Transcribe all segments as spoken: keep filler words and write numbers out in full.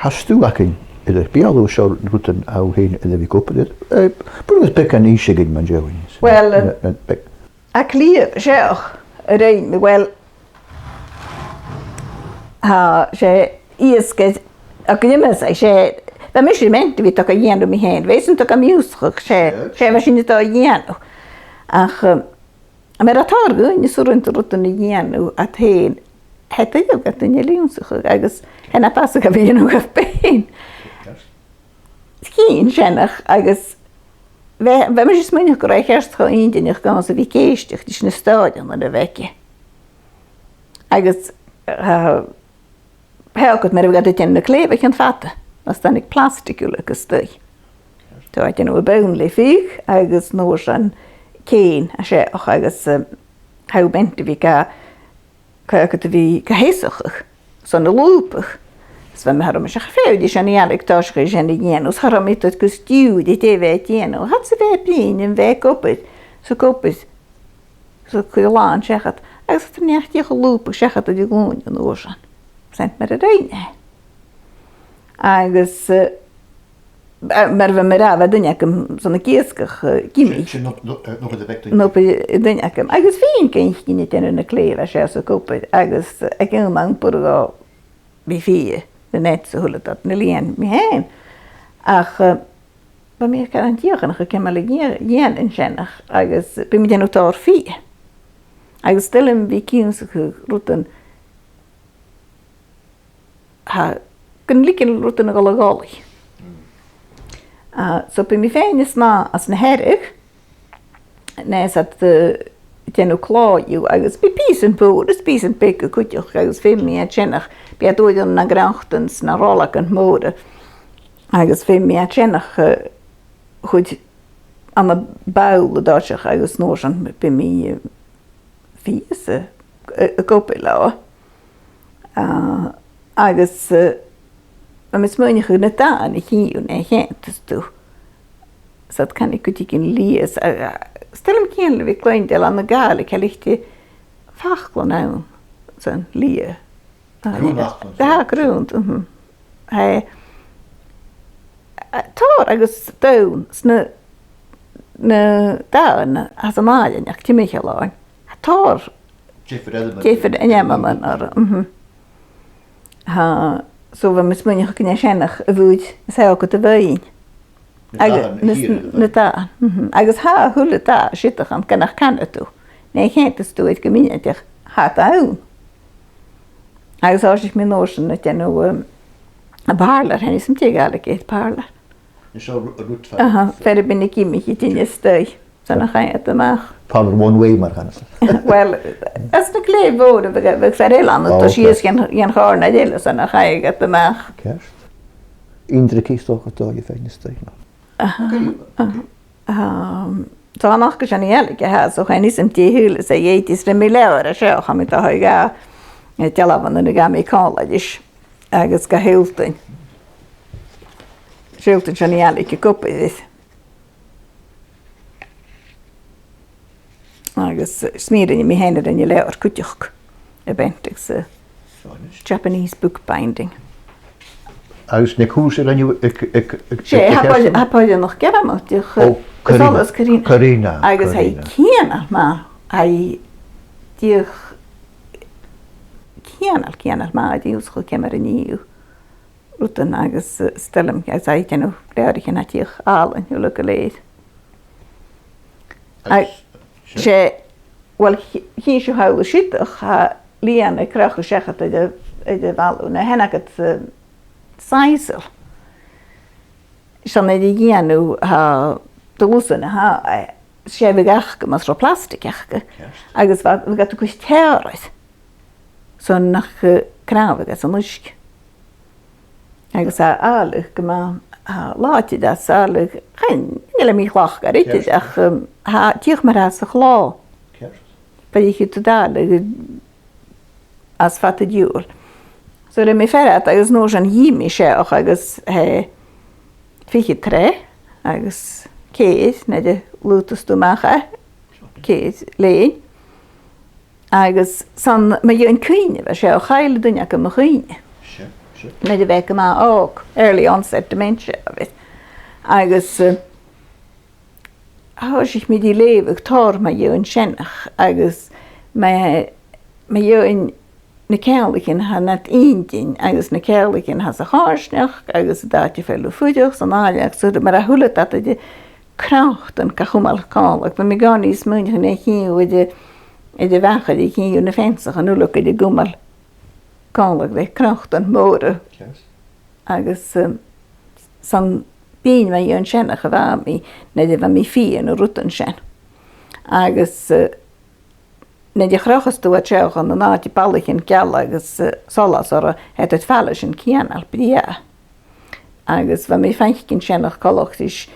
Tha stuth againn air a bhith a' dol, seo rudan a tha thu fhèin air a bhith ag obair air. Eh, b' urrainn dhuibh beagan innse dhuinn mun deidhinn. Well, eh, na, na, be- a' cliabh, seo, a rinn mi, well, tha, 's e iasgair a ghriomasa, 's e, bha mise meant a bhith a' dol ga dhèanamh mi fhèin, bha esan a' dol gam ionnsachadh, 's e, 's e, bha sinn a' dol a dhèanamh. Ach, um, mar a tha tòrr dhaoine, 's urrainn dhut rudan a dhèanamh, a tha fhèin, tha e duilich dha duine ionnsachadh, agus tha e na b' fhasa gum bi e a' dèanamh dha fhèin. Chì sinn sin, ach, agus bha, bha mise a' smaoineachadh gun robh e cheart cho inntinneach dhòmhsa a bhith ag èisteachd ris na stòiridhean a bh' aige. Agus, uh, tha e agad mar a bhiodh iad a' dèanamh na clèibh a' cheann fada, mus tàinig plastic uile gu stuth. Tha iad a' dèanamh am bonn le fiodh agus an uair sin cèin a-steach agus, um, tha thu meant a bhith ga, ga, ga, a bhith ga sheasachadh, son a lùbadh. Is bha mi, cha robh mise ach a' faighinn ris an fheadhainn a' tòiseachadh ris an a dhèanamh, is cha robh mi a' tuigsinn dè bha e a' dèanamh. Cha b' e bliadhna a bha e ag obair, 's ag obair, 's a' cur làn seachad, agus tha e a' dol a lùbadh seachad air a ghlùin an uair sin. 'S ann mar a rinn e. Agus, eh, eh, mar a bha mi ag ràdh, bha duine agam son ag iasgach, eh, gimic. Sin, sin no, no, eh, no, no, bha duine agam. Agus bhithinn ag innse dhuinn a' dèanamh na clèibh a-staigh 's ag obair, agus, eh, aig aon àm b' urrainn dhomh bhith fighe, na nets a h-uile dad, na lìon mi fhèin. Ach, eh, bha mi ag ràdh an dìochuimhneachadh ciamar a dhè-, dhèanainn sin, ach, agus bha mi a' dèanamh tòrr fighe. Agus 's toil leam a bhith ag ionnsachadh rudan, tha, gun leig thu rudan a dhol a dholaidh. Ah, so bha mi fhèin nas motha anns na Hearadh, nuair a bha iad, eh, a' dèanamh clò dhiubh, agus bha pìosan mòr is pìosan beaga cuideachd, agus feumaidh mi iad sin, ach bha iad uaireannan nan gnothaichean 's nan roiligean mòra, agus feumaidh mi iad sin, eh, a chur ann am bobhla an toiseach, agus an uair sin bha mi, eh, fios, eh, a' gobail leotha. Ah, agus, eh, bha mi a' smaoineachadh na dathan a chì thu, na cheannas tu. 'S iad a' cantainn cuideigin liath, 's, eh, 's toil leam cianail a bhith cluinntinn ann an Gàidhlig, tha leithid de fhaclan ann son liath. Ah, grunn fhaclan. Tha, grunn, mhm. Tha, eh, tòrr agus donn, 's na, na dathan, tha iad a' maireann, ach timcheall oirnn. Tha tòrr diofar ainmean. Diofar ainmean orra, mhm. Tha, so bha mi a' smaoineachadh gun e sin a bhiodh, 's e agad a bhith. Na Agus dathan, na, na dathan, mhm. Agus tha a h-uile dath siud a th' ann, gun a chanadh tu, no cheannas tu iad gu mionaideach, tha iad ann. Agus thòisich mi an uair sin a' dèanamh, um, a' phàrlair, chan eil fhios agam dè a' Ghàidhlig air phàrlair. An seo ru-, rud far- Aha, far am bi na gimic a' tighinn a-staigh. Son a chaidh iad a-mach. Parlour one way, mar a chanas iad. Well, anns na clèibh mhòra, bhiodh, bhiodh fear eile ann, a' dol sìos dhan, dhan chòrnair eile, son a chaidh iad a-mach. Ceart. Intricate, 's dòcha, dòigh a' faighinn a-staigh, no? Aha, aha. Um, so an acasan a dh'fhaodadh a tha, so chan eil fhios agam dè a th' ann, 's e dh'fhaodadh, is bha mi leabhar an seo, chaidh mi a-staigh dha, eh, dealbhan a ghabh mi còmhla ris, agus ga shealltainn. Shealltainn son a dh'fhaodadh a bhith ag obair. Agus, eh, 's mi a rinn, mi fhèin a rinn an leabhar cuideachd, a' bheannachd sa Japanese bookbinding. Agus na cùrsaichean a rinn thu aig, aig, aig, 'S e, aig tha a' pàirt-, tha a' pàirt nach gearr mi, dìreach, eh, Ó, Corina. Corina, Corina. Agus tha i cianail math, tha i dìreach cianail, cianail math, dìreach ciamar a nì thu rudan agus, eh, 's toil leam, agus tha i a' dèanamh leabhraichean a tha dìreach àlainn uile gu lèir. Agus, a-, sure. 'S e, well, ch-, chì sibh thall an siud, tha lìon a' crochadh seachad air a', air a' bhalla, no tha agad, eh, sisal. Sin a' dèanamh, tha, do lusan, tha, eh, 's e bhiodh aca mus robh plastic aca. Ceart. Agus bha, bhiodh iad a' cur teàrr air. Son nach, eh, cnàmhadh e san uisge. Agus tha e àlainn gu math, tha e làidir, tha e àlainn, chan eil e mì-chlachdte gu leòr, ceart, ach, um, tha e dìreach mar a tha e sa chlò. Ceart. Bidh e a' dol àlainn às fad an t-siubhail. So rinn mi fear ud agus an uair sin dh'ith mi seo agus, eh, fichead troigh agus ceithir, nuair a lùdas tu a-mach e, ceithir linn. Agus 's ann mu dheidhinn cuimhne a bha seo, chaill duine agam mo chuimhne. Sure, Nuair a bha e gu math òg, early onset dementia a bh' air. Agus, eh, thòisich mi ri leughadh tòrr mu dheidhinn seanchas, agus mu, mu dheidhinn na ceanglaichean a tha nad inntinn, agus na ceanglaichean a tha sa choimhearsnachd, agus an t-àite far a bheil thu a' fuireach, san àite, so mar a h-uile dad a' cruinneachadh gach cumail còmhla. Bha mi ag iarraidh smaoineachadh an e a' chiad, a' chiad mhac, a' chiad na feansach, an uile càil a' cumail còmhla le cruinneachadh mòr. Yes. Agus, um, 's ann binn mu dheidhinn seanchas a bha mi, nuair a bha mi a' fighe na rudan sin. Agus, uh, nuair a chrochas tu an t-seanchas ann an àite ballaichean geala agus, uh, solas orra, tha iad a' faireachdainn cianail brèagha. Agus bha mi a' faicinn seanchas coltach ris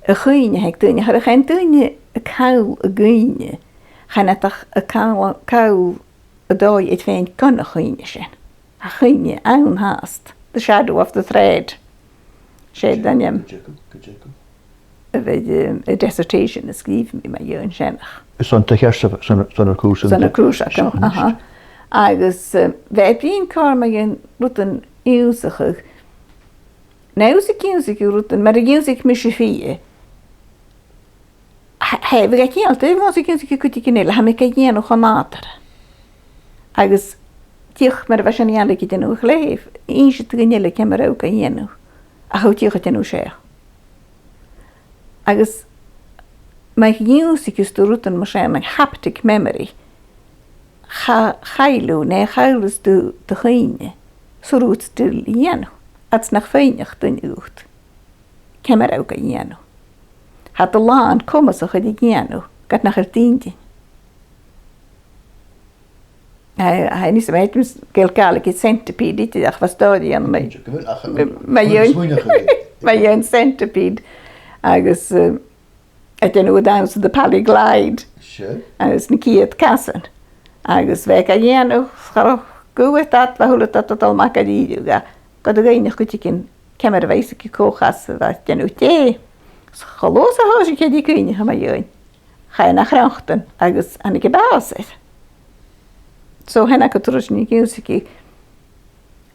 a' chuimhne a th' aig daoine, a chionn chan eil daoine a' call a' chuimhne, chan eil iad ach a' call, call an dòigh a tha fhèin gun a' chuimhne sin. Tha a' chuimhne ann fhathast. The shadow of the thread. 'S e an t-ainm a bh' air, um, a' dissertation a sgrìobh mi mu dheidhinn seanchas. Is ann, tha e ceart, san, san, san a' chùrsa. San a' chùrsa, aha. Agus, um, bha e a' bruidhinn còrr mu dheidhinn rudan ionnsachadh. Nuair a dh'ionnsaich thu rudan, mar a dh'ionnsaich mise fighe, tha, tha, bha e cianail, dè bha mi a' dèanamh, cuideigin eile, tha mi ga dhèanamh cho nàdarra. Agus dìreach mar a bha sin a' dèanamh, ga dhèanamh a' chliù, innsidh tu do dhuine eile ciamar a tha thu ga dhèanamh. Ach tha thu dìreach a' dèanamh seo. Agus ma dh'ionnsaich thu rudan mar sin, like haptic memory, cha, chaill thu, no chaill thu do chuimhne, 's urrainn dhut a dhèanamh, agus nach faighneachd duine dhut ciamar a tha thu ga dhèanamh. Tha do làn comasach air a dhèanamh, ged nach eil d' inntinn. Tha, tha, nì sinn, ma dh'fhaoidte, Gaeilge Gàidhlig, centipede, idir, ach bha stòiridh ann mu, mu dheidhinn, mu dheidhinn centipede. Agus, eh, a' dèanamh an dannsa, the Pally Glide. Sure. Agus na ciad casan. Agus bha e ga dhèanamh, cha robh guth air dad, bha a h-uile dad a' dol a-mach gu dìreach, gu, gu do dh'fhaighnich cuideigin ciamar a bha fios aige cò chasan a bha a' dèanamh dè. 'S cho luath 's a thòisich e ri cuimhneachadh mu dheidhinn, chaidh e na chrochadh agus thàinig am bàs air. So, tha e na chur turas an-diugh, is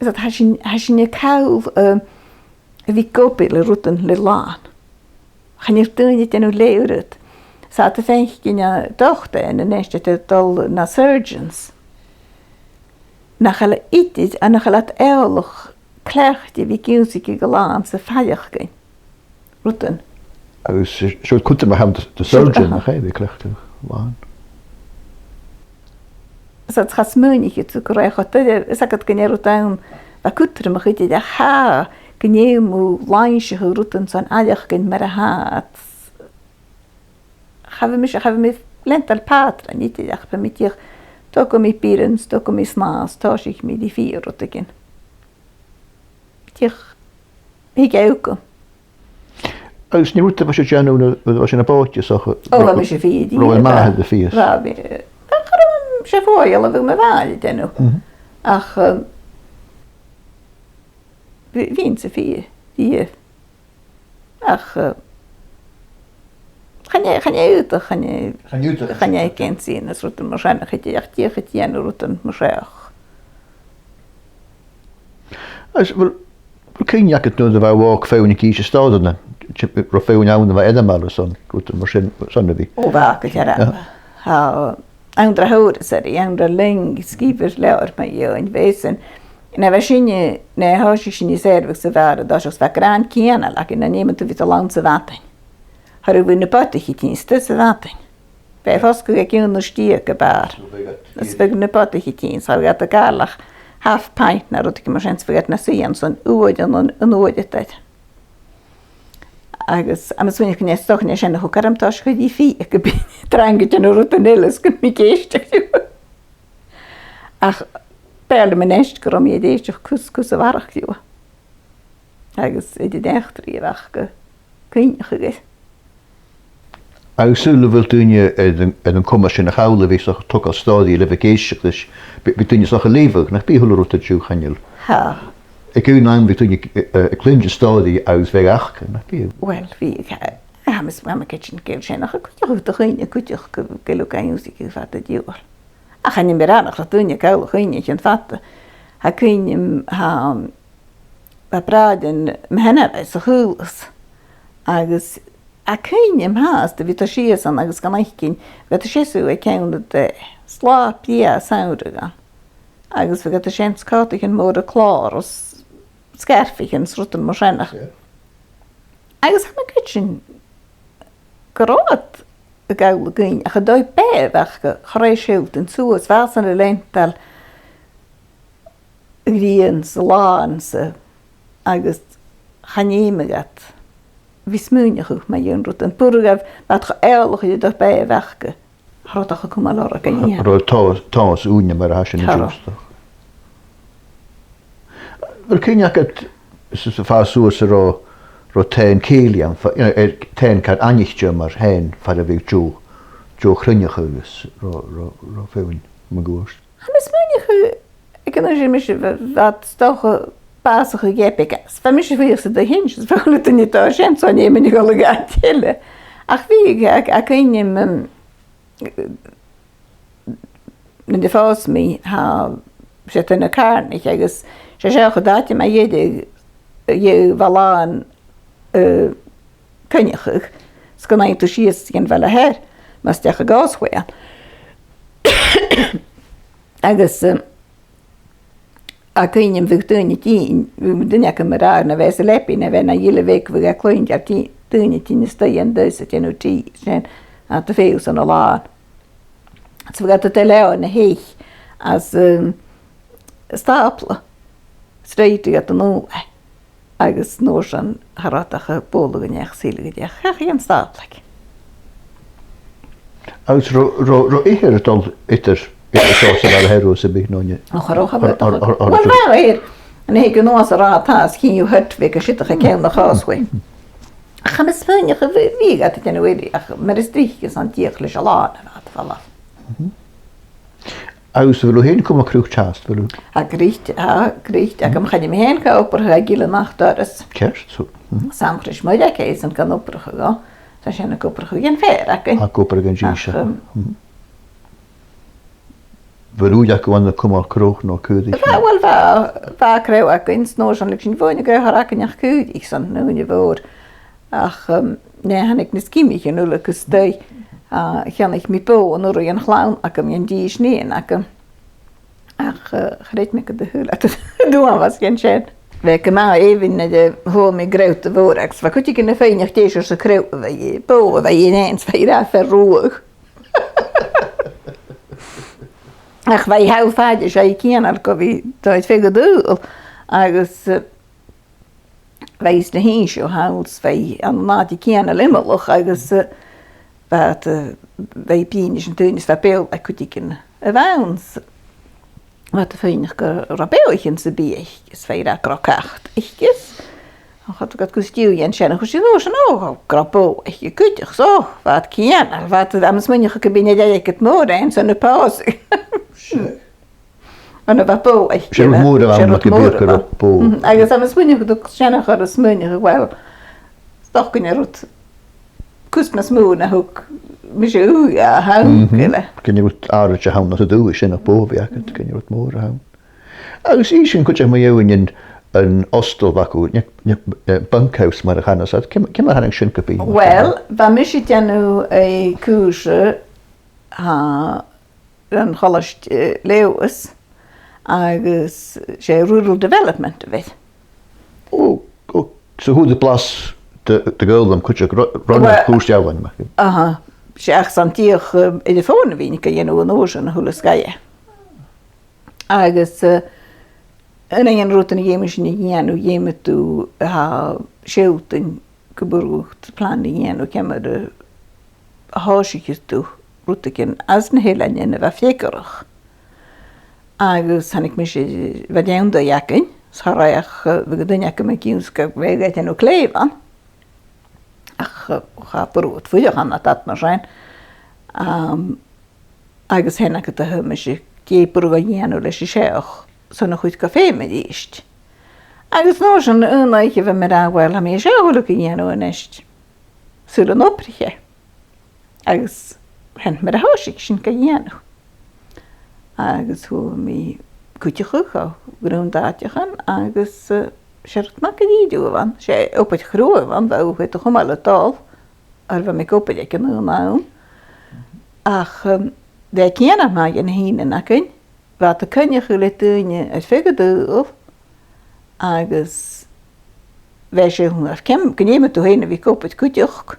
tha sinn, tha sinn a' call, um, a bhith ag obair le rudan le làn. Chan eil daoine a' dèanamh leth-uiread. 'S tha iad a' faicinn, eh, dotair a-nis, tha iad a' dol na surgeons. Nach eil idir, a, nach eil iad eòlach cleachdte a bhith ag ionnsachadh gu làn 's a' faireachdainn rudan. Agus, eh, seo cudromach a th' ann do, do surgeon, aha, nach e, a bhith cleachdte gu làn. 'S tha, cha smaoinicheadh tu gun robh e cho doirbh, is agad gun e rud ann a bha cudromach idir, ach tha, gun fheum thu làimhseachadh rudan son fhaireachdainn mar a tha iad. Cha bhi mise, cha bhi mi a' leantainn pàtran idir, ach bha mi dìreach, togaidh mi bioran, togaidh mi snàth, tòisichidh mi ri fighe rudeigin. Dìreach, thig e thugam. Agus an e rud a bha sibh a' dèanamh nuair a bha sibh na b' òige, 's dòcha? Ò, bha mise a' fighe, bha mi, bha mi, bha mi, ach cha robh mise fuaigheal a bhith mo bhàidh a' dèanamh. Mhm. Ach, um, bhithinn-sa a' fighe, fighe. Ach, uh, chan e, chan e aodach, chan e, chan e aodach, chan e geansaidhean is rudan mar sin a chuireadh, ach dìreach a' dèanamh rudan mar seo. Agus, a bheil, a bheil cuimhne agad nuair a bha thu òg feadhainn ag innse stòiridhean? Robh feadhainn ann a bha ainmeil airson rudan mar sin, son a bhith? Ò, bha, gu dearbh. Aha. Tha, Anndra Thoireas, Anndra Lyng, sgrìobhadh leabhar mu dheidhinn, bha esan, nuair a bha sinne, nuair a thòisich sinne a' sèirmheachadh sa bhàr an toiseach, 's bha gràin cianail againn, nam biodh tu a' dol anns a' mhadainn. Cha robh na bodaich a' tighinn a-steach sa mhadainn. Bha e fosgladh aig aon uair deug am bàrr. Is bhiodh na bodaich a' tighinn, 's bhiodh iad a' gabhail half pint no rudeigin mar sin, 's bhiodh iad na shuidhe ann son uair an, an, an uair eile. Agus, tha mi a' smaoineachadh gun e 's dòcha gun e sin a thug orm toiseachadh ri fighe, gum bithinn trang a' dèanamh rudan eile 's gum bithinn ag èisteachd riutha. Ach b' fheàrr leam a-nis gun robh mi ag èisteachd cus, cus a bharrachd riutha. Agus iad an eachdraidh a bh' aca cuimhneachadh air. Agus saoil a bheil daoine air an, air an comas sin a chall a bhith 's dòcha a' togail stòiridh le bhith ag èisteachd ris, bidh, bidh daoine 's dòcha a' leughadh, nach bi, a h-uile rud an-diugh, chan eil? Tha. Aig aon àm bhiodh daoine, eh, eh, a' cluinntinn stòiridh agus bhiodh e aca, nach biodh? Uill, bhiodh, eh, tha mi a' smaoineachadh gu bheil sin, ach cuideachd, tha cuimhne, cuideachd gu, gu bheil thu ga ionnsachadh fada diubhal. Ach chan eil mi ag ràdh nach robh daoine a' gabhail a' chuimhne sin fada. Tha cuimhne, tha, bha bràithrean mo sheanar a' dol sa chaolas. Agus tha cuimhne agam fhathast a bhith a' dol sìos ann agus gan fhaicinn, bha iad a' seasamh aig ceann an taighe, 's latha brèagha samhraidh ann. Agus bha iad a' seinn 's còtaichean mòra clòir is sgarfaichean is rudan mar sin. Yeah. Agus tha mi a' creidsinn gun robh iad a' gabhail dhuinn, ach an dòigh-beatha a bh' aca, cha robh e a' sealltainn suas, bha iadsan a' leantainn a' ghrian 's an làn 's a, agus chan fhaiceadh iad, bha mi a' smaoineachadh mu dheidhinn rudan, b' urrainn dhaibh, bha iad cho eòlach air an dòigh-beatha a bh' aca. Cha robh dad a' cumail orra gun iad. Cha robh tòrr, tòrr ùine mar a tha sin an-diugh. Cha robh. A bheil cuimhne agad, s-, s-, fàs suas an robh, robh taighean cèilidh ann, fa-, you know, air taighean car aithnichte mar fhèin far a bheil deagh, deagh chruinneachadh agus robh, robh, robh feadhainn mun cuairt. Tha mi a' smaoineachadh, aig an aon àm, mise, bha, bha iad 's dòcha bàsach gu geabhadh, agus bha mise a' fuireach san taigh fhèin, 's bha a h-uile duine a' dol seinn, so chan eil mi a' dol a dh'àite eile. Ach bha, ach, ach cuimhne agam, um, nuair a phòs mi, tha, 's e taigh na càrnaich, agus 's e seo cho dad, ma dh'fhaodte, dh'fhalbh an, eh, coinneachadh, 's gun fhaighinn tu sìos dhan bhaile thoir, mas deach a' gàs chugainn. Agus, eh, tha cuimhne agam, bhiodh daoine a' tighinn, bhiodh duine agam ag ràdh na bha e sa leabaidh, na bha e na ghille bheag, bhiodh e a' cluinntinn, tha daoine a' tighinn a-staigh an-dràsta 's a' dèanamh tì, sin, a tha a' feitheamh son an làn. 'S bhiodh iad a' dol leotha na h-eich, às, um, an stàball, 's rèitidh iad an ùrlar. Agus an uair sin, cha robh iad ach a' bualadh gu deach, saoilidh gu deach, chaidh an stàball aig. Agus robh, robh, robh ithir a' dol eadar, eadar seo 's a bhaile thoir, no an robh? O, cha robh, cha robh, cha robh, cha robh. Uill, bha ithir. An e gun fhuair iad ràdh, tha, 's chì thu hut bheag a' sireadh aig ceann a' chàs-bhuidhe. Ach tha mi a' smaoineachadh a bhiodh, bhiodh iad a' dèanamh uiread, ach mar as trice 's ann dìreach leis an làn a bha iad a' falbh. Mhm. Agus a bheil thu fhèin a' cumail cruth teas, a bheil thu? Tha, gu dearbh, tha, gu dearbh, ach chan eil mi fhèin ga obrachadh aig Gillean Mac Dorais. Ceart, so, mhm. 'S ann Crois Mhoire a tha esan gan obrachadh, tha esan ag obrachadh dhan fhear againn. Ag obrachadh dhan dithis. Ach, um, mhm. A bheil ùidh agaibh ann a' cumail crodh no caoraich? Bha, uill, bha, bha crodh againn, 's an uair sin leig sinn bhuainn gu h-àraid againn ach caoraich san ùine mhòr. Ach, um, nuair a thàinig na sgiombaichean uile gu staigh, a, cheannaich mi bò an urra dhan chlann agam, dhan dithis nighean agam. Ach, uh, chreid mi gun do shaoil iad an uabhas dhen sin. Bha e gu math èibhinn nuair a fhuair mi grodh mhòr agus bha cuideigin a' faighneachd dè seòrsa crodh a bha, bò a bha i fhèin, 's bha i ag ràdh fear ruadh. Ach bha i thall fada, 's e a' chianail gu bhith, tha, feadh an t-saoghail, agus, uh, bha i sna h-Innseachan thall, 's bha i an àite a' chianail iomallach agus, uh, bha, uh, bha i a' bruidhinn ris an duine 's bha Beurla aig cuideigin a bh' ann, 's bha iad a' faighneachd gu robh beathaichean sam bith aice, 's bha i ag ràdh gu robh cat aice. Ach cha do ghabh iad gu stiùireadh an sin, a' chuid sin, o, sin, o, gu robh bò aice cuideachd, so, bha iad a' chianail, bha iad, tha mi a' smaoineachadh gum b' e an airgead mòr a bh' ann son na pòsadh. Seadh. Ann a bha bò aice. 'S e rud mòr a bh' ann, 's e rud mòr a bh' ann. Bò. Mhm, agus tha mi a' smaoineachadh gun tug sin a' chur a' smaoineachadh, uill, 's dòcha gur e rud cus nas motha na thug mise ùidh dha, tha, mhm, eile. Gur e rud àraid a th' ann às an dùthaich sin, ach bò a bhith agad, gur e rud mòr a th' ann. Agus innsidh sinn cuideachd mu dheidhinn an, an ostal a bh' agaibh, no, no, eh, bunkhouse mar a chanas iad, ciamar, ciamar a thàinig sin gu bhith? Uill, bha mise a' dèanamh, eh, cùrsa, tha, an Cholaiste, eh, Leòdhais, agus 's e Rural Development a bh' ann. O, o, so fhuair thu blas de, de dh'fhoghlam cuideachd, ro-, ron a' chùrsa eòlais, ma-thà. Aha, 's e ach 's ann dìreach, eh, air a' fòn a bhithinn ga dhèanamh an uair sin a h-uile sgath. Agus, eh, an aon rud a dh'fheumas sinn a dhèanamh, dh'fheumadh tu, tha, sealltainn gum b' urrainn dhut plana a dhèanamh ciamar a thòisicheadh tu rudeigin anns na h-eileanan a bha freagarrach. Agus thàinig mise, bha deann-daoine againn, 's cha robh ach, eh, bhiodh an duine agam ag ionnsachadh gum biodh e a' dèanamh clèibhean. Ach, eh, cha b' urrainn dhut fuireach ann an dad mar sin. Am, Agus sin agad a thuirt mise, dè b' urrainn dhomh a dhèanamh leis an t-seagh, son a chur gu feum a-rithist. Agus an uair sin, aon oidhche bha mi ag ràdh, uill, tha mi an seo uile ga dhèanamh a-nis. Saoil an obraich e. Agus sin mar a thòisich sinn ga dhèanamh. Agus fhuair mi cuideachadh o ghrunn àiteachan agus, eh, 'S e rud math gu dearbh a bh' ann, 's e obair chruaidh a bh' ann, bha thu a' cumail a' dol, oir bha mi ag obair aig an aon àm. Ach, um, bha e cianail math dha na h-ìnean againn, bha iad a' coinneachadh le daoine air feadh an t-saoghail, agus bha e sin, ceum, gun fheumadh tu fhèin a bhith ag obair cuideachd.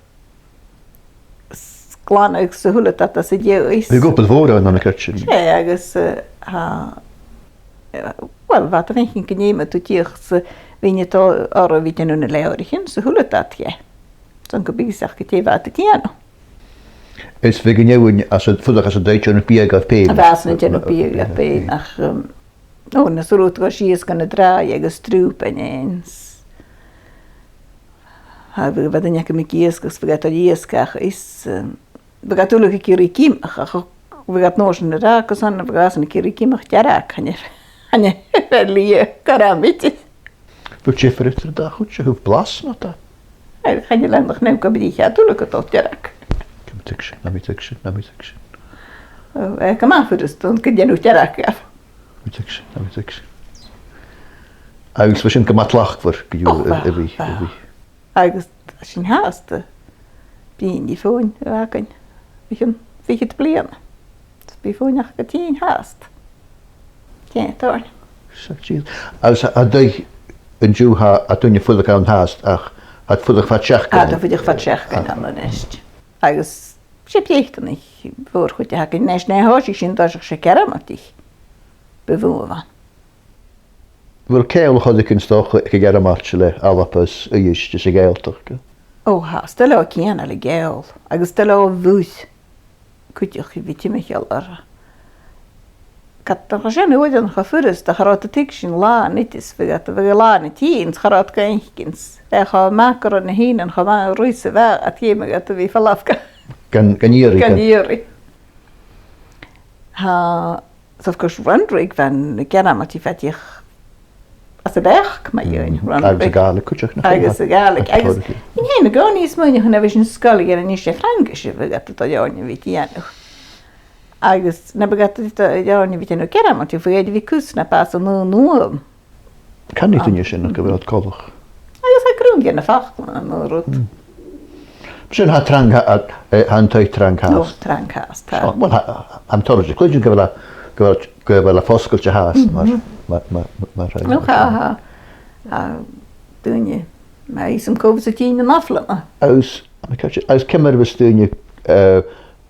'S glanadh 's a h-uile dad às an dèidh. Bha obair mhòr ann an ceart sin. 'S e, agus, eh, tha, eh, well, bha iad a' faicinn gun fheumadh tu dìreach 's a bhithinn a' dol orra a bhith a' dèanamh na leabhraichean 's a h-uile dad dheth. 'S ann gu bith 's ach gu dè bha iad a' dèanamh. Is bhiodh an fheadhainn às an, fuireach às an taigh a' dèanamh biadh dhaibh pèin. A bha iadsan a' dèanamh biadh dhaibh pèin, ach, um, o, nuair a bha thu a' dol sìos gu na tràighean agus trùpain fhèin. Tha, bhiodh, bhiodh daoine agam ag iasgach, 's bhiodh iad a' iasgach is, um, bhiodh iad uile ag iarraidh giomaich, ach bhiodh iad an uair sin ag ràdh gus an, bhiodh iadsan ag iarraidh giomaich dearg, chan eil, chan eil e liath gu robh mi. Bheil diofar eadar an dà chuid, a thaobh blas no dà? Chan eil, chan eil ann ach nam gu bhith iad uile gu dol dearg. Nam tuigse, nam tuigse, nam tuigse. O, eh, gu math furasta, gun dèanamh dearg dhaibh. Nam tuigse, nam tuigse. Agus bha sin gu math tlachdmhor gu, o, a bha, a bhith, bha, a bhith. Agus tha sin fhathast, bidh an fheadhainn againn, bidh iad fichead bliadhna. Bidh feadhainn aca a' tighinn fhathast. Tha, tòrr. Agus an taigh an-diugh, tha, tha daoine a' fuireach ann fhathast, ach tha iad a' fuireach fad seachdain. Tha iad a' fuireach fad seachdain ann a-nis. Agus 's e Breatannach a' mhòr-chuid a th' againn a-nis, nuair a thòisich sinn an toiseach, 's e Gearmailtich bu mhotha a bh' ann. A bheil ceangal a th' agaibh, 's dòcha, aig a' Ghearmailt le Alba is Uibhist is a' Ghàidhealtachd? O, tha, 's toil leotha ceangal a' Ghàidheal, agus 's toil leotha a' mhuir cuideachd a bhith timcheall orra. Ged nach eil sin uaireannan cho furasta, cha robh iad a' tuigsinn Là an Aoine, is bhiodh iad, bhiodh Là na Tìde, cha robh iad ga fhaicinn, 's e cho math gun robh na h-ìnean cho math ri sa bheatha, a dh'fheumadh iad a bhith a' falbh ga, gan, gan iarraidh, gan, gan iarraidh. Tha, so of course, Runrig, bha na Gearmailtich a' fuireach às a' bheachd mu dheidhinn Runrig. Agus a' Ghàidhlig cuideachd, nach eil? Agus a' Ghàidhlig. Agus tòrr, nì, an-còmhnaidh 's mi a' smaoineachadh nuair a bha sinn sgoilearan a-nis, 's e Fraingis a bhiodh iad a' dol a dhèanamh, a bhith a' dèanamh. Agus nam biodh iad a' dol a dhèanamh, a bhith a' dèanamh Gearmailtich, bhiodh iad a' cur sna bàsan an aon uair. Canaidh duine sin gu bheil iad coltach. Agus tha grunn dhe na faclan an aon rud. Sin, tha trang, tha, eh, tha an taigh trang fhathast. O, trang fhathast, tha. O, well, tha, tha, tha mi toilichte cluinntinn gu bheil e, gu bheil, gu bheil e fosgailte fhathast, mar, mar, mar, mar, no, tha, tha, tha daoine, ma tha fhios agam cò bhios a' tighinn an ath-bhliadhna. Agus, agus ciamar a bhios daoine, eh,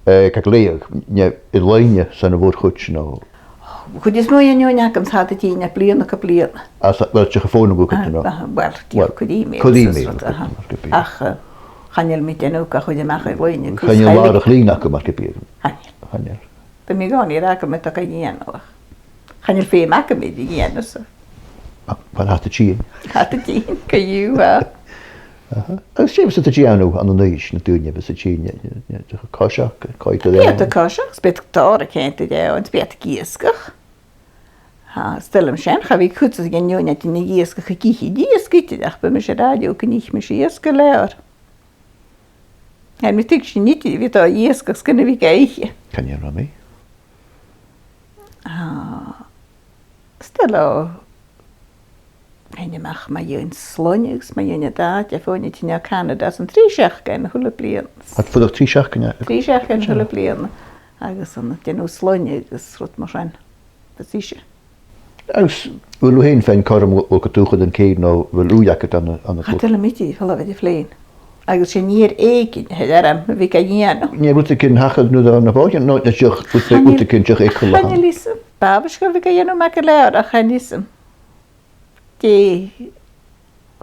eh, ga ghlèidheadh, no, air-loidhne san a' mhòr-chuid, no? Chuid as motha dhen fheadhainn agam, tha iad a' tighinn à bliadhna gu bliadhna. Às a bheil iad a' fònadh thugaibh, no? Ah, well, dìreach, well, cuir email, cuir email, is rud, aha, mar gum biodh. Ach, eh, chan eil mi a' dèanamh ach a' chuid a-mach air-loidhne, cus. Chan eil làrach-lìn agam, mar gum biodh. Chan eil. Chan eil. Bidh mi an-còmhnaidh ag ràdh gum bi iad ga dhèanamh. Chan eil feum agam iad a dhèanamh, so. Ah, well, tha iad a' tighinn. Tha iad a' tighinn, co-dhiù, tha. Aha. Agus dè bhios iad a' dèanamh ann an Uibhist, na daoine a bhios a' tighinn, eh, eh, eh, coiseachd, coimhead air, bidh iad a' coiseachd, 's bidh tòrr a' coimhead air, 's bidh iad ag iasgach. Tha, 's toil leam sin, cha bhi cuid dhen fheadhainn a' tighinn ag iasgach ag ithe, ag iasgach idir, ach bha mise ag ràdh riutha gun ith mise iasg gu leòr. Tha mi a' tuigsinn idir, bhiodh iad ag iasgach 's gun a bhiodh iad ga ithe. Chan eil mi. Ah, 's toil leotha faighinn a-mach mu dheidhinn sloinneadh, mu dheidhinn an t-àite, feadhainn a' tighinn à Canada às an trì seachdainean a h-uile bliadhna. Tha iad a' fuireach trì seachdainean? Trì seachdainean a h-uile bliadhna. Agus a' dèanamh sloinneadh agus rud mar sin. Is ise. Agus a bheil thu fhèin a' faighinn cothrom a dhol gu dùthchannan cèin, no a bheil ùidh agad ann an, ann an... Cha toil leam idir falbh air a' phlèan. Agus 's e an fhìor èiginn a th' orm a bhith ga dhèanamh. Nì rudeigin a thachair nuair a tha thu na bhòidean, no, no dìreach, rud, chan eil, rudeigin dìreach eagal a th' ann. Chan eil fhios agam. B' àbhaist dhomh a bhith ga dhèanamh math gu leòr, ach chan eil fhios agam dè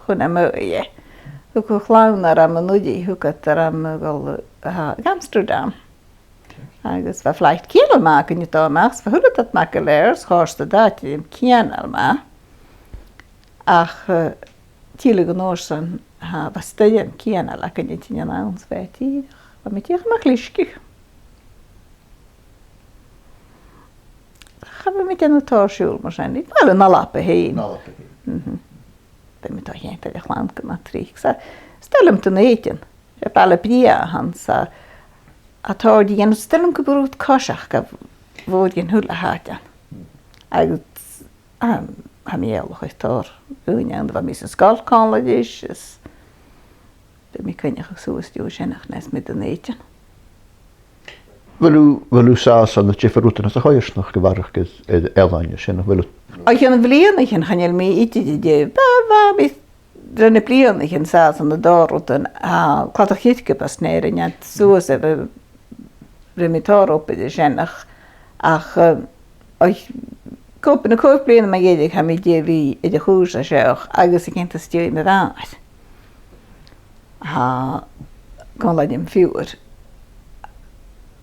chunnaic mi, eh, thug a' chlann orm an-uiridh, thug iad orm a dhol, eh, gu Amsterdam. Agus bha flight cianail math againn a' dol a-mach, 's bha a h-uile dad math gu leòr, 's chòrd an t-àite rium cianail math. Ach, eh, tilleadh an uair sin, tha, bha stoirm cianail againn a' tighinn ann, 's bha e dìreach, bha mi dìreach a-mach leisgeadh. Cha bhi mi a' dèanamh tòrr siubhail mar sin. Uill, an Alba fhèin. An Alba fhèin. Mhm. Bha mi a' dol a cheangal ri a' chlann gu math tric. 'S, 's toil leam Dùn Èideann. 'S e baile brèagha a th' ann, 's tha tòrr ri dhèanamh, 's toil leam gum bi rud coiseachd a' mhòr-chuid dhen a h-uile h-àite ann. Agus, um, tha mi eòlach air tòrr dhaoine ann a bha mi san sgoil còmhla ris, is bidh mi a' coinneachadh suas riutha sin ach nas motha an èideann. A bheil thu, a bheil thu sàs ann an diofar rudan anns a' choimhearsnachd a bharrachd air, air ealain is sin, a bheil thu? O chionn bhliadhnaichean chan eil mi idir, idir, bha, bha mi tro na bliadhnaichean sàs ann an dà rud, a' cladach chirce, bha sinn air an iad suas a bha, rinn mi tòrr obair an sin ach, ach, eh, oich, còig, na còig bliadhna mu dheireadh, tha mi air a bhith air a' chùrsa seo agus a' coimhead às dèidh mo mhàthair. Tha, còmhla ri mo phiuthar.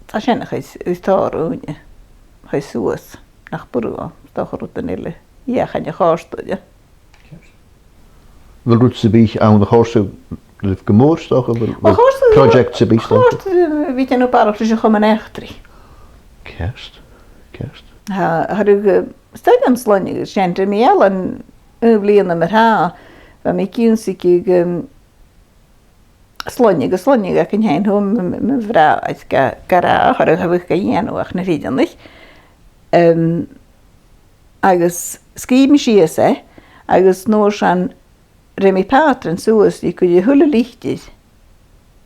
Tha sin a' cur, a' cur tòrr ùine, a' cur suas, nach b' urrainn dhomh, 's dòcha, rudan eile fheuchainn a chòrdadh rium. A bheil rud sam bith ann a chòrdas ribh gu mòr, 's dòcha, a bheil, a bheil project sam bith, 's dòcha? Chòrdas, eh, bhith a' dèanamh barrachd leis a' Chomann Eachdraidh. Ceart, ceart. Tha, tha, eh, stoidhle sloinneadh, sin, rinn mi ealain aon bhliadhna mar-thà, bha mi ag ionnsachadh, em, sloinneadh, agus sloinneadh againn fhèin, thug mo, mo, mo bhràthair ga, ga ràdh, cha robh, cha bhiodh ga dhèanamh ach na fireannaich. Em, agus sgrìobh mi sìos e, agus an uair sin rinn mi pàtran suas ri, cuiridh a h-uile litir,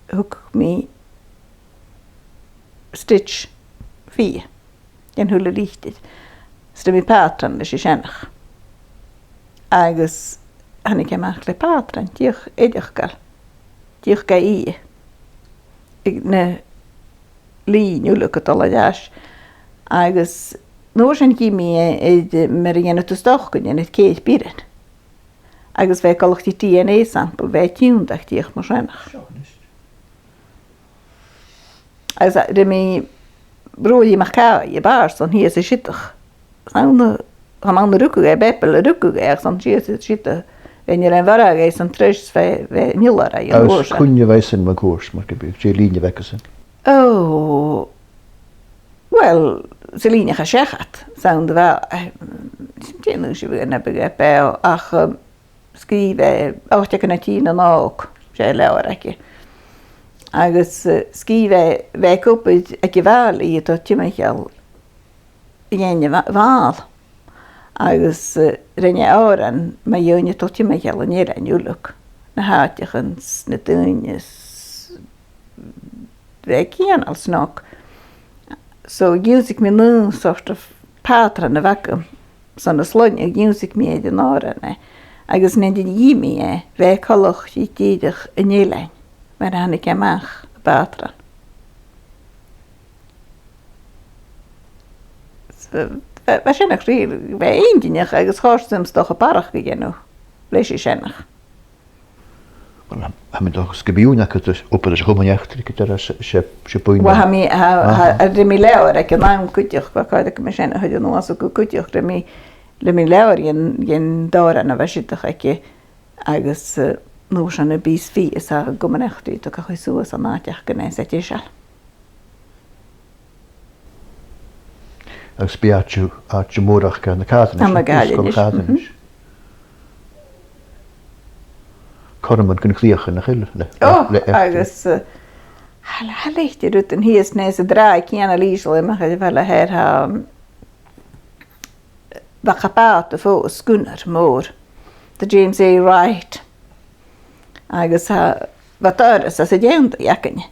thug mi stitch fighe dhan a h-uile litir. Is rinn mi pàtran leis an sin. Agus thàinig e a-mach le pàtran, dìreach eireachdail, dìreach ga ithe. Aig na linn uile a' dol air ais. Agus an uair sin chì mi e, e, mar a dhèanadh tu stocainnean air ceithir bioran. Agus bha e coltach ri D N A sample, bha e tionndadh dìreach mar sin. Seo a-nis. Agus, a, rinn mi Ruairidh MacAoidh, a' bhàrd, son shìos an siudach. 'S ann a, chan ann a rugadh e, Bepil a rugadh e, ach 's ann shìos an siudach. Rinn e, rinn Mhurchadh e san treas, bha, bha an iolaire an uair sin. Agus cuin a bha sin mun cuairt, mar gum biodh, dè an linn a bh' aige sin? Ò, uill, san linn a chaidh seachad, 's ann a bha, eh, sin dè an aois a bha e nuair a bha e beò, ach, eh, sgrìobh e, ochd deug na trì na nòg, 's e leabhar aige. Agus, eh, sgrìobh e, bha e ag obair aig a' bhàillidh a' dol timcheall a dhèanamh a' bhà-, bhàil. Agus, eh, rinn e òran mu dheidhinn a' dol timcheall an eilein uileag, na h-àiteachan 's na daoine 's bha e cianail snog. So, dh'ionnsaich mi an aon sort of pàtran a bh' agam son an sloinneadh, dh'ionnsaich mi air an òran e, agus nuair a dh'ith mi e, bha e coltach ri dìreach an eilean, mar a thàinig e a-mach, am pàtran. So, bha, bha sin a' chrìoch, bha e inntinneach agus chòrd e rium 's dòcha barrachd a dhèanamh leis an sin. Uill, tha, tha mi an dòchas gum bi ùine agad air obair leis a' Chomann Eachdraidh, gu dearbh, 's e, 's e, 's e buidheann. Uill, tha mi, tha, tha, rinn mi leabhar aig an àm cuideachd, bha còir agam sin a thoirt a-nuas gu cuideachd, rinn mi, rinn mi leabhar dhen, dhen òran a bha siudach aige, agus, eh, an uair sin am pìos fighe a tha an Comann Eachdraidh a' togail suas an àite aca an-seo deiseil. Agus bidh àite, àite mòr aca ann an Càirinis, ann an Càirinis. Sgoil Chàirinis. Cothrom gun chrìochnaich e, le, le, le, agus, eh, tha, tha leithid de rudan shìos an-seo, an-dràsta, cianail ìosal, a-mach air a' bhaile a th' air, tha, bha bàta fo, schooner mòr, the James A. Wright. Agus tha, bha doras às an dèantaidh againne.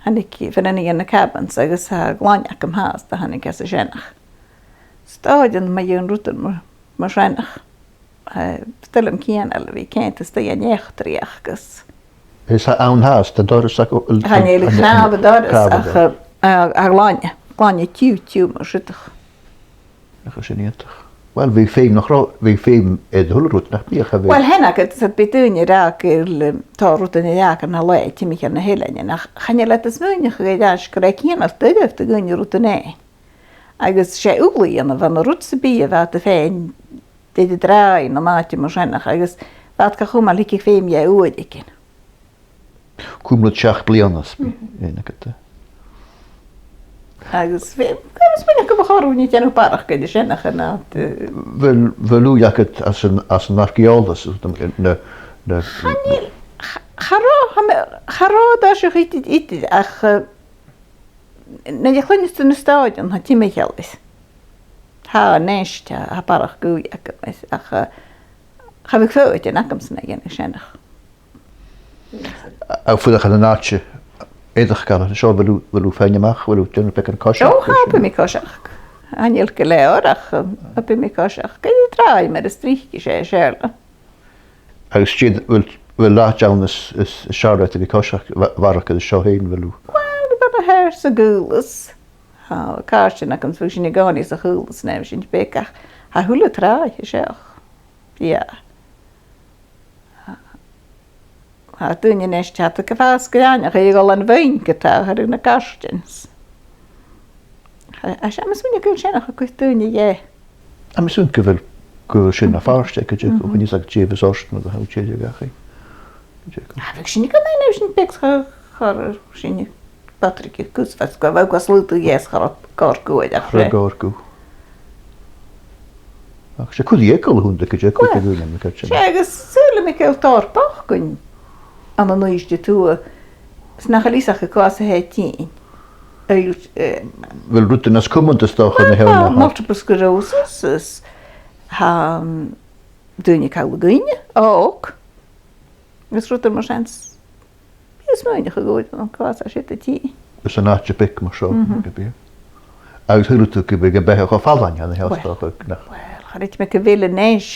Thàinig fear ann a dh'iarr na cabins agus tha glainne agam fhathast a thàinig às an sin. Stòiridhean mu dheidhinn rudan mar, mar sin. Eh, 's toil leam cianail a bhith a' coimhead a-staigh an eachdraidh agus. Is tha ann fhathast an doras aca, chan eil, chan eil cnàmh an dorais, cnàmh an dorais, ach, eh, a, a ghlainne, glainne tiugh, tiugh mar siudach. Nach eil sin iongantach. Uill, bhiodh feum, nach robh, bhiodh feum air a h-uile rud, nach biodh, a bheil? Uill, tha sin agad, 's bidh daoine ag ràdh gu bheil, um, tòrr rudan a dh'fhàg na laighe timcheall nan eilean, ach chan eil iad a' smaoineachadh air ais gur e cianail doirbh do dhaoine rudan fhaighinn. Agus 's e ulaidhean a bh' ann an rud sam bith a bha iad a' faighinn de, de dh'àite mar sin, agus bha iad ga chumail, thigeadh feum dha uaireigin. Cuimhne seachd bliadhna 's bidh, mhm, aon agad, eh. Agus bha, bha mi a' smaoineachadh gum bu chòir dhuinn a dhèanamh barrachd air sin, ach an, eh, a bheil, a bheil ùidh agad anns an, anns an arc-eòlas, na, na, na. Chan eil, cha, cha robh, cha robh, cha robh dà seo idir, idir, ach, eh, nuair a chluinneas tu na stòiridhean, tha timcheall air. Tha, a-nis, tha, tha barrachd ùidh agam, ach, eh, cha bhiodh foighidinn agamsa na dhèanamh sin, ach. A bheil thu a' fuireach ann an àite eireachdail an seo, a bheil thu, a bheil thu faighinn a-mach, a bheil thu a' dèanamh beagan coiseachd? Ò, tha, bidh mi a' coiseachd. Chan eil gu leòr, ach, um, bidh mi a' coiseachd. Gu tràth mar as trice, 's e, 's e. Agus 's e, a bheil, a bheil àite ann as, as, as fheàrr leat a bhith a' coiseachd, a bha-, a bharrachd air seo fhèin, a bheil thu? Uill, bha mi air sa Chaolas. Tha càirdean agam, bha sinn an-còmhnaidh sa Chaolas nuair a bha sinn beag, ach tha a h-uile tràth an seo. Yeah. Tha daoine a-nis, tha iad gu fàs gràineach air a dhol dhan bheinn gu tà, tha na gardens. Tha, tha, 's e, tha mi a' smaoineachadh gu bheil sin a' cur daoine dheth. Tha mi a' smaoineachadh gu bheil, gu bheil sin na phàirt dheth, gu dearbh, chan eil fhios agad dè bhios ort nuair a tha thu a' tilleadh dhachaigh. Gu dearbh. Tha, bha sinn gu math, nuair a bha sinn beag, cha, cha robh sinn, Patrick, cus fhathast gu bheil, gus lùtu, yes, cha robh còrr gu, ach cha robh còrr gu. Ach 's e cur eagal a th' annta, gu dearbh, cur, uill, eagal a th' annta, gu dearbh. 'S e, agus saoilidh mi gu bheil tòrr bochdainn ann an Uibhist a Tuath, 's nach eil fhios aca cò às a tha iad tighinn. Uill, eh, a bheil rudan nas cumanta 's dòcha na, uill, tha, tha, multiple sclerosis, is tha, um, daoine call a dhaoine, òg. Agus rudan mar sin, bidh mi a' smaoineachadh gu bheil, cò às a tha siud a' tighinn. Anns an àite beag mar seo, mhm, gum biodh. Agus shaoileadh tu gum biodh am beatha cho fallain ann a sheo, uill, 's dòcha, nach? Uill, cha chreid mi gu bheil a-nis.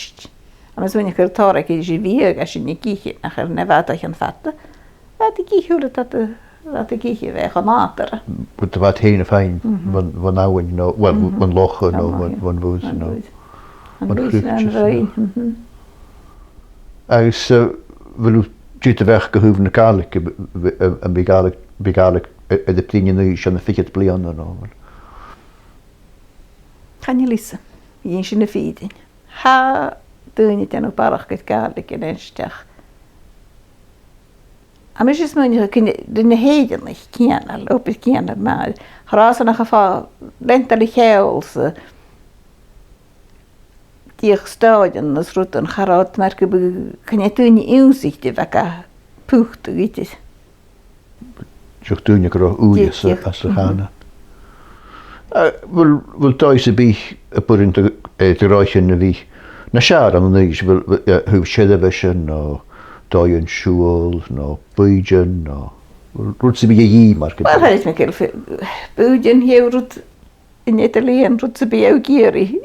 Tha mi a' smaoineachadh gur tòrr aig a' bhiadh a tha sinn ag ithe, nach eil, na bha iad o chionn fada. Bha iad ag ithe uile dad a, bha iad ag ithe a bha cho nàdarra. Bha iad fhèin a' faighinn, mhm, bhon, bhon abhainn, no, uill, mhm, bhon loch, no, bhon, bhon bhùth, bhon, no, bhùth. Bhon chruit, bhon chruit, no. Mhm. Agus, eh, a bheil thu a' dèanamh a-mach gu bheil na Gàidheil, a bheil, a bheil, a bheil Gàidhlig, a bheil Gàidhlig, eh, air a bruidhinn an-diugh, 's ann air fichead bliadhna no, a bheil? Chan eil fhios agam. Dh'inns sinn na fìrinn. Tha daoine a' dèanamh barrachd air Gàidhlig a-nis, ach tha mise a' smaoineachadh gun, gun do dh'èirich cianail, obair chianail math. Cha robh fhios nach fhaigheadh leantainn a' cheòl 's a' dìreach stòiridhean is rudan, cha robh iad mar gum biodh, chan e daoine ionnsaichte a bha ga phutadh idir. Deagh daoine gu robh ùidh às a, às a' chànan. A bheil, a bheil dòigh sam bith a b' urrainn do, eh, do ghnothaich a bhith nas fheàrr ann an Uibhist, a bheil, a bheil, eh, thaobh seirbheisean, no dòighean siubhail, no bùithtean, no rud sam bith a dhìth mar gum biodh? Uill, tha mi a' creidsinn gu bheil bùithtean, tha rud an eadar-lìon, rud sam bith a bhiodh iarraidh,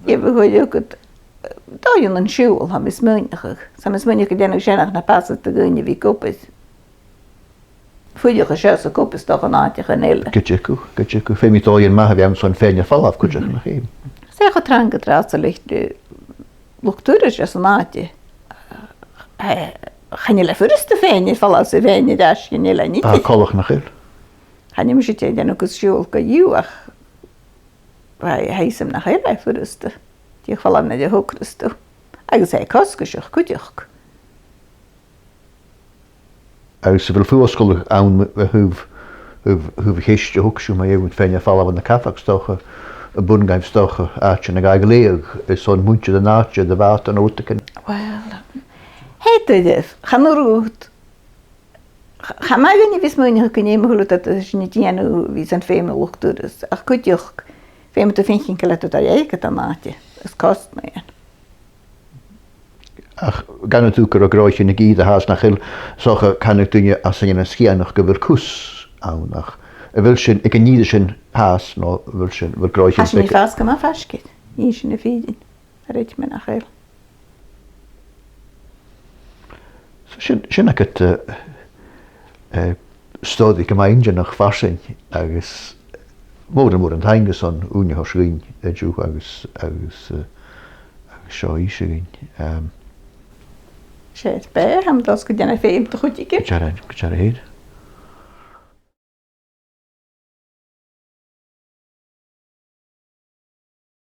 gheibh thu a-mach, eh, dòighean siubhail, tha mi a' smaoineachadh. Tha mi a' smaoineachadh gun dèanadh sin na b' fhasa do dhaoine a bhith ag obair. Fuirichibh seo 's ag obair 's dòcha an àiteachan eile. Gu dearbh, gu dearbh. Feumaidh dòighean math a bhith ann son faighinn air falbh cuideachd, nach feumaidh? 'S e, cho trang an-dràsta leis, eh, luchd-turais anns an àite. Eh, chan eil e furasta faighinn air falbh 's a' faighinn air ais, chan eil e nitheil. Tha e coltach, nach eil? Chan eil mise a' dèanamh gus siubhal co-dhiù, ach tha, tha fhios agam nach eil e furasta. Dìreach falbh nuair a thogras tu. Agus tha e cosgaiseach cuideachd. Agus a bheil fuasgladh ann a thaobh, a thaobh, a thaobh a' cheist a thug sibh mu dheidhinn faighinn air falbh ann an cabhaig 's dòcha, am b' urrainn dhuibh 's dòcha àite a ghabhail airson muinntir an àite, de bhàta no rudeigin? Uill, tha e doirbh, chan urrainn dhut Ch-, chan eil mi a' smaoineachadh gun e mo thuireadh a tha sinn a' dèanamh a bhith son feum luchd-turais, ach cuideachd, feumaidh tu faighinn gu leòr de dh'airgead an àite, is cosnaidhean. Ach dh'aindeoin gu robh gnothaichean ag ithe fhathast, nach eil, 's dòcha, canaidh daoine às an Eilean Sgitheanach gu bheil cus ann, ach a bheil sin, aig an ìre sin fhathast, no a bheil sin, a bheil gnothaichean... Tha sinn a' fàs gu math faisg air, nì sinn na fìrinn. Tha mi a' creidsinn nach eil. So sin, sin agad, eh, eh, stòiridh gu math inntinneach farsaing agus mòran, mòran taing airson ùine a thoirt dhuinn an-diugh agus, agus, eh, agus seo innse dhuinn. Ehm. 'S e, tha mi an dòchas gun dèan e feum do chuideigin. Gu dearbh, gu dearbh fhèin.